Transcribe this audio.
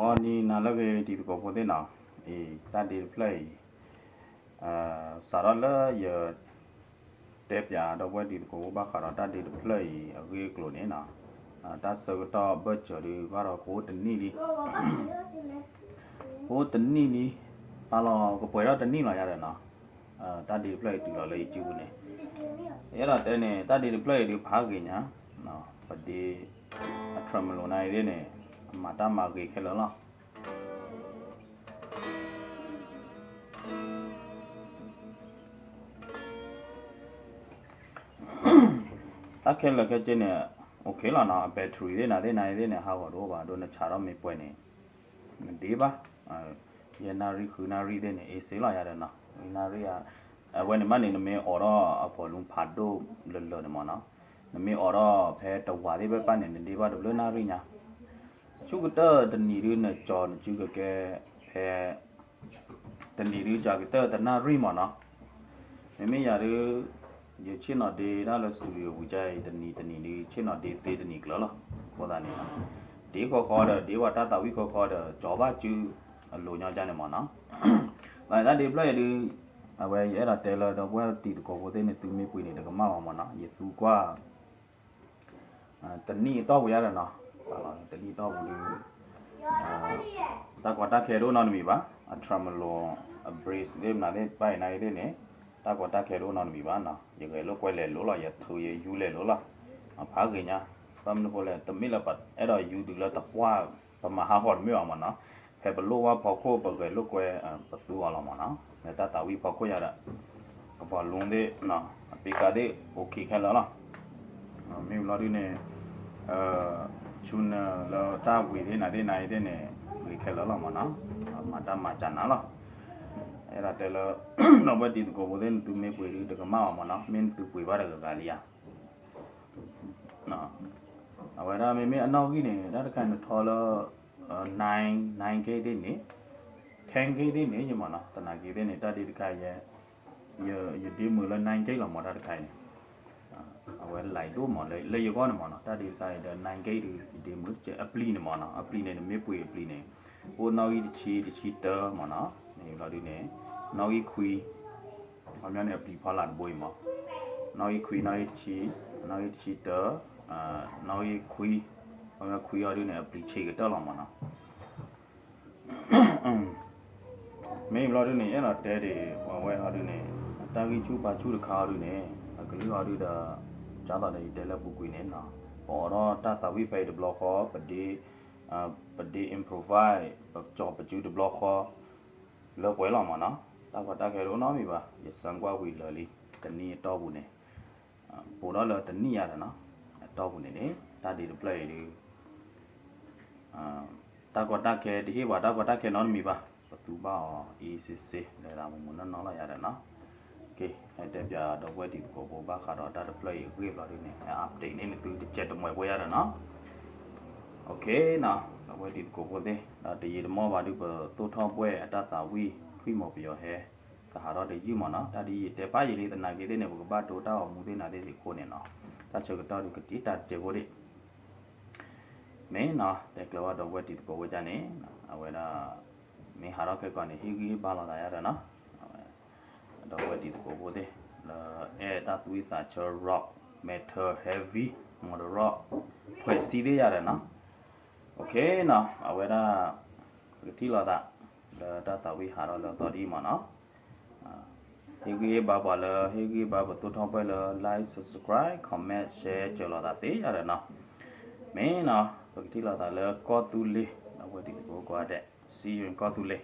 ဂီၤနံၤနၤလၢအဂ့ၤ တံၤသကိးဖိသ့ၣ်နီၤ, အံၤ တၢ်ဒ့တဖျၢၣ်အံၤ စးထီၣ်လၢယ တဲပၠးဒီပုၢ်ဝဲၢ်တံၤသကိးဖိ ဘၣ်ဃးဒီးတၢ်ဒ့တဖျၢၣ်အံၤ အဂ့ၢ်အကျိၤန့ၣ်နီၤ, တၢ်ဆၢကတီၢ်ဘၢၣ်စၢၤဒုး ဘၣ်ဒီးကအိၣ်တနံၣ်လံ ကအိၣ်တနံၣ်လံ, ပာ်လီၤကပှဲၤထီၣ်တနံၣ်လီၤ ယၤဒီးနီၤ, တၢ်ဒ့တဖျၢၣ်အံၤတုၤလီၤလၢယစုပူၤန့ၣ်, ယအဲၣ်ဒိးတဲန့ၣ် တၢ်ဒ့တဖျၢၣ်အံၤဒုးဖးဂ့ၤညါ, ပဒ့ အထၢၣ်မလိၤနၤအံၤသ့ၣ်န့ၣ် အမၤတၢ်မၤဂ့ၤခဲလၢာ်လီၤ. တၢ်ခဲလၢာ်ခဲဆ့န့ၣ် OK လီၤနီၤ, အ battery သ့ၣ်နၤသ့ၣ်နၤအံၤသ့ၣ်န့ၣ် ဟးဂီၤတအိၣ်ဘၣ် ဒိးနဆးထီၣ်မ့ၢ်ပှဲၤန့ၣ် နဒ့ဘၣ်, ယဲၢ်နၣ်ရံၣ်ဃုနၣ်ရံၣ်သ့ၣ်န့ၣ် easy လီၤ ယၤဒီးနီၤ, နၣ်ရံၣ်ဧါ, အဝဲန့ၣ်မးန့ၣ် နမ့ၢ်အိးထီၣ်အ volume ဖးဒိၣ်လၢာ်လၢာ်န့ၣ်မးနီၤ, နမ့ၢ်အိးထီၣ်ဖဲတဝးသ့ၣ်ဘၣ်ဘၣ်န့ၣ် နဒ့ဘၣ်တဘျုးနၣ်ရံၣ်ညါ ဆူကတၢၢ်တနံၤဒုး နကၠီနစုကကဲ ဖဲ တနံၤဒုး ကၠီကတၢၢ်တနၣ်ရံၣ်မးနီၤ, မ့မ့ၢ်ယၤဒုး ယဆ့ၣ်နီၤဒ့တၢ်လၢ studio ပူၤကါအံၤ တနံၤတနံၤဒုး ဆ့ၣ်နီၤဒ့သ့တနံၤကျၢၤလီၤ. အဃိသတးန့ၣ် ဒ့ဃီဃီဒီး ဒ့ဝဲတၢ်သးဝံၣ်ဃီဃီဒီး ကၠီဘၣ်စုအလိၤညီကါန့ၣ်မးနီၤ, တၢ်ဒ့တဖျၢၣ်အံၤဒုး အဝဲယအဲၣ်ဒိးတဲလၢ ဒီပုၢ်ဝဲၢ်တံၤသကိးဖိသ့ၣ်န့ၣ် သုမ့ၢ်ပှ့ၤန့ၣ် တကမၣ်ဘၣ်မးနီၤ, ယသူကွၢ် တနံၣ်အတီၢ်ပူၤယါဒီးနီၤ, တနံၣ်အတီၢ်ပူၤဒုး တၢ်ကီတၢ်ခဲတအိၣ်နီတမံၤဘၣ်, အ tremolo အ bridge သ့ၣ်မနုၤသ့ၣ် ဘၣ်အံၤနၤအံၤသ့ၣ်န့ၣ် တၢ်ကီတၢ်ခဲတအိၣ်နီတမံၤဘၣ်နီၤ, ယဂဲၤလိာ်ကွဲလဲၤလိာ်လီၤ, ယထုးယယူလဲၤလိာ်လီၤ, ဖးဂ့ၤညါ, ဘၣ်မနုၤဃိလဲၣ် တမ့ၢ်လၢပအဲၣ်ဒိးယူတုၤလၢတပှၢ် ပမၤဟးဂီၤတမ့ၢ်ဘၣ်မးနီၤ, ဖဲပလိၣ်ဝါဖီခိၣ် ပဂဲၤလိာ်ကွဲ ပသူအီၤလီၤမးနီၤ, လၢတၢ်သးဝံၣ်ဖီခိၣ်ယါဒီး ကပီၤလူသ့ၣ် အပ့ကၤသ့ၣ် OK ခဲလၢာ်လီၤ. မ့ၢ်ဘျီဒုန့ၣ် ဆူနလၢတၢ်ဝံၤသ့ၣ်နၤသ့ၣ်နၤအံၤသ့ၣ်န့ၣ် ဂ့ၤခဲလၢာ်လီၤမးနီၤ, မၤတၢ်မၤစၢ်နၤလီၤ. အဲၣ်ဒိးတဲလၢ ဒီပုၢ်ဝဲၢ်တံၤသကိးဖိသ့ၣ်န့ၣ် သုမ့ၢ်ပှ့ၤဒုးတကမၣ်ဘၣ်မးနီၤ, မ့ၢ်နသုပှ့ၤဘၣ်တဂၤဂၤလံဧါ. အဝဲဒၣ်မ့မ့ၢ်အနီၣ်ဂံၢ်န့ၣ် တၢ်တခါနထီလၢ nine nine K သ့ၣ်န့ၣ် ten K သ့ၣ်န့ၣ် ယမးနီၤ, သနာ်က့သ့ၣ်န့ၣ် တၢ်ဒ့တခါအံၤ ယဒ့မုာ်လၢ nine K လီၤမး တၢ်တခါအံၤန့ၣ်, အဝဲလဲၤဒိၣ်မး လၢယဂီၢ်န့ၣ်မးနီၤ, တၢ်ဒ့တခါအံၤဒီး nine K ဒုး ယဒ့မုာ် အပျံၤန့ၣ်မးနီၤ, အပျံၤန့ၣ် နမ့ၢ်ပှ့ၤအပျံၤန့ၣ် အိၣ်နီၣ်ဂံၢ်တဆံ တဆံတၢမးနီၤ, မ့ၢ်ဘျီဒုန့ၣ် နီၣ်ဂံၢ်ခွံ ခီပညီန့ၣ် အပျံၤဖီလာ်တဘိအံၤမး, နီၣ်ဂံၢ်ခွံ နီၣ်ဂံၢ်တဆံ နီၣ်ဂံၢ်တဆံတၢ နီၣ်ဂံၢ်ခွံ ခီပညီခွံအီၤဒုန့ၣ် အပျံၤဆံးကတၢၢ်လီၤမးနီၤ. မ့ၢ်ဘျီဒုန့ၣ် အဲၣ်ဒိးတဲဒံး ပဝဲအီၤဒုန့ၣ် တၢ်ဂံၢ်ဆူၣ်ဘါဆူၣ်တခါအီၤဒုန့ၣ် အကလုၢ်အီၤဒုဒီး ကၢ်သိးဒီးယတဲလၢပူၤကွံာ်န့ၣ်နီၤ, ပအိးထီၣ်တၢ်သးဝံၣ်ဖဲအံၤတဘျီဃီ ပဒ့ ပဒ့ improvise ပကၠီၤပစုတဘျီဃီ လၢပှဲၤလီၤမးနီၤ, တၢ်ကီတၢ်ခဲတအိၣ်နီတမံၤဘၣ်, ယစၢကွၢ်ဝံၤလၢာ်လံ တနံၣ်အတီၢ်ပူၤန့ၣ် ပိာ်ထီၣ်လၢတနံၣ်ယါဒီးနီၤ, အတီၢ်ပူၤန့ၣ်န့ၣ် တၢ်ဒ့တဖျၢၣ်အံၤဒုး တၢ်ကီတၢ်ခဲတဟ့ၣ်ပှၤတၢ်ကီတၢ်ခဲနီတမံၤဘၣ်, ပသူဘၣ်အီၤအံၤစ့စ့ လဲၤသးမုၢ်မုၢ်နီၢ်နီၢ်လီၤယါဒီးနီၤ. ကဲ ဟဲတဲပၠးဒီပုၢ်ဝဲၢ်တံၤသကိးဖိဘၣ်ဃးဒီးတၢ်တဖျၢၣ်အံၤအဂ့ၢ်ဘျီဒုန့ၣ် ဟဲ update န့ၢ်သုတကဲးတမှဲၤဖိယါဒီးနီၤ. ဒီပုၢ်ဝဲၢ်တံၤသကိးဖိသ့ၣ် ဒီးတယံာ်တမီၢ်ဘၣ်ဒုး ပသိၣ်ထီၣ်ဘှဲၣ်အတၢ်သးဝံၣ် ထွံၣ်မိၢ်ပယီၤဟဲ ကဟးထီၣ်တယုၢ်မးနီၤ, တၢ်ဒ်ယတဲဖးယံာ်လံသနာ်က့သ့ၣ်န့ၣ် ပကဘၣ်ဒိတၢ်ဂီၤမူသ့ၣ်နၤသ့ၣ်စ့ၢ်ခိၣ်န့ၣ်နီၤ, တၢ်ဆၢကတီၢ်ဒုးကတ့တၢ်တစဲးဖိဒံး မ့ၢ်နီၤ, တဲကျၢၤဘၣ်ဒီပုၢ်ဝဲၢ်တံၤသကိးဖိကန့ၣ် အဝဲဒၣ် မ့ၢ်ဟးထီၣ်ခဲကီးန့ၣ် ဟ့ၣ်ဂံၢ်ဟ့ၣ်ဘါလိာ်သးယါဒီးနီၤ, ဒီပုၢ်ဝဲၢ်တံၤသကိးဖိသ့ၣ် လၢအဲၣ်တၢ်သးဝံၣ်သးဆၢ rock, metal, heavy, modern rock ဖှဲးစံသ့ၣ်ယါဒီးနီၤ. အဝဲဒၣ် ပကထံၣ်လိာ်သး လၢတၢ်သးဝံၣ်ဟးထီၣ်လၢအသီဒ်အံၤမးနီၤ. ဟ့ၣ်ဂံၢ်ဟ့ၣ်ဘါပှၤလၢ ဟ့ၣ်ဂံၢ်ဟ့ၣ်ဘါပသိၣ်ထီၣ်ဘှဲၣ်လၢ like, subscribe, comment, share စၢၤလိာ်သးသ့ယါဒီးနီၤ. မ့ၢ်နီၤ ပကထံၣ်လိာ်သးလၢကီၢ်သူလ့ၤ ဒီပုၢ်ဝဲၢ်တံၤသကိးကိးဂၤဒဲး see you in ကီၢ်သူလ့ၤ.